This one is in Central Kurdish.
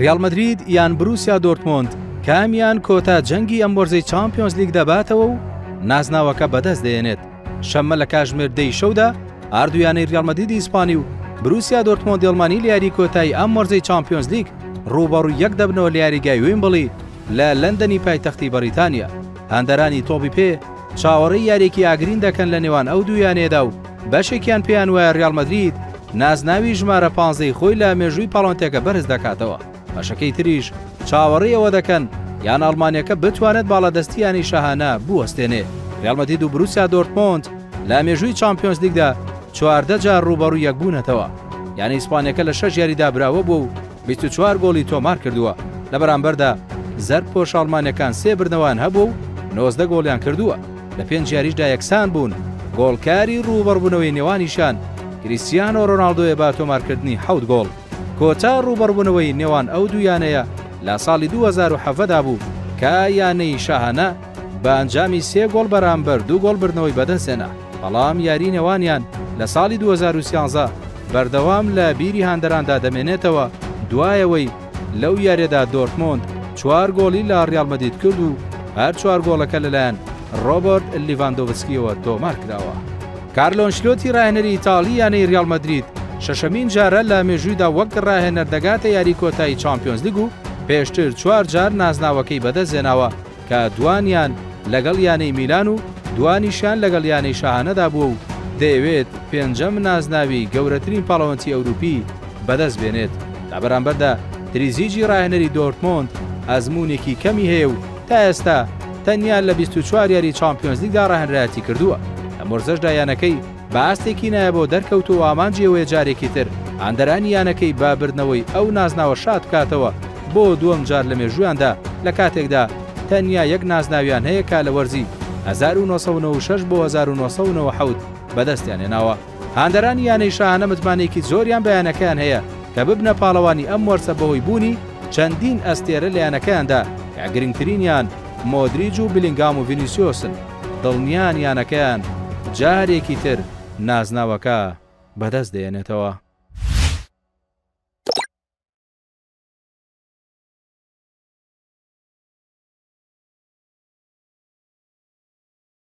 ریاڵ مەدرید یان بروسیا دۆرتمۆند کامیان کۆتا جەنگی ئەم وەرزەی چامپیۆنزلیگ دەباتەوە و نازناوەکە بەدەست دەهێنێت؟ شەممە لە کاژمێر دەی شەودا هەردوو یانەی ریاڵ مەدریدی ئیسپانی و بروسیا دۆرتمۆندی ئەڵمانی لە یاری کۆتایی ئەم وەرزەی چامپیۆنزلیگ ڕووبەڕووی یەک دەبنەوە لە یاریگای ویمبڵی لە لەندەنی پایتەختی بەڕیتانیا. هاندەرانی تۆپی پێ چاوەڕێی یارییەکی ئاگرین دەکەن لە نێوان ئەو دوو یانەیەدا و بەشێکیان پێیان وایە ریاڵ مەدرید نازناوی ژمارە پانزەی خۆی لە مێژووی پاڵەوانتیەکە بەرز دەکاتەوە، بەشەکەی تریش چاوەڕێی ئەوە دەکەن یانە ئەڵمانیەکە بتوانێت باڵادەستی یانەی شاهانە بوەستێنێ. ریاڵ مەدرید و بروسیا دۆرتمۆند لە مێژووی چامپیۆنزلیگدا 14 جار رووبەڕووی یەکبوونەتەوە. یانە ئیسپانیەکە لە شەش یاریدا براوە بووە و 24 گۆڵی تۆمار کردووە، لە بەرامبەردا زەردپۆشە ئەڵمانیەکان سێ بردنەوەیان هەبووە و 19 گۆڵیان کردووە. لە پێنج یاریشدا یەکسان بوون، گۆڵکاری رووبەڕووبوونەوەی نێوانیشیان کریستیانۆ رۆناڵدۆیە بە تۆمارکردنی حەوت گۆڵ. کۆتا رووبەڕووبوونەوەی نێوان ئەو دوو یانەیە لە ساڵی 2017 دا بوو کە یانەی شاهانە بە ئەنجامی سێ گۆڵ بەرامبەر دوو گۆڵ بردنەوەی بەدەستهێنا، بەڵام یاری نێوانیان لە ساڵی 2013 بەردەوام لە بیری هاندەراندا دەمێنێتەوە دوایەوەی لەو یاریەدا دۆرتمۆند چوار گۆڵی لە ڕیاڵ مەدرید کرد و هەر چوار گۆڵەکە لەلایەن ڕۆبەرت لیڤاندۆڤسکیەوە تۆمار کراوە. کارلۆ ئەنشلۆتی ڕاهێنەری ئیتاڵی یانەی ڕیاڵ مەدرید شەشەمین جارە لە مێژوویدا وەک ڕاهێنەر دەگاتە یاری کۆتایی چامپیۆنزلیگ و پێشتر چوار جار نازناوەکەی بەدەستهێناوە کە دوانیان لەگەڵ یانەی میلان و دوانیشیان لەگەڵ یانەی شاهانەدا بووە و دەیەوێت پێنجەم نازناوی گەورەترین پاڵەوانتی ئەوروپی بەدەست بێنێت. لە بەرامبەردا تریزیجی راهێنەری دۆرتمۆند ئەزموونێکی کەمی هەیە و تا ئێستا تەنیا لە 24 یاری چامپیۆنزلیگدا راهێنەرایەتی کردووە. لەم وەرزەشدا یانەکەی بە ئاستێکی نایابەوە دەرکەوت و ئامانجی ئەوەیە جارێکی تر هاندەرانی یانەکەی بە بردنەوەی ئەو نازناوە شاد بکاتەوە بۆ دووەم جار لە مێژوویاندا لە کاتێکدا تەنیا یەک نازناویان هەیە کە لە وەرزی 1996 بۆ 1997 بەدەستیان هێناوە. هاندەرانی یانەی شاهانە متمانەیەکی زۆریان بە یانەکەیان هەیە کە ببنە پاڵەوانی ئەم وەرزە بەهۆی بوونی چەندین ئەستێرە لە یانەکەیاندا کە گرنگترینیان مۆدریج و بلینگام و ڤینیسیۆسن. دڵنیان یانەکەیان جارێکی تر نازناوەکە بەدەست دێنێتەوە.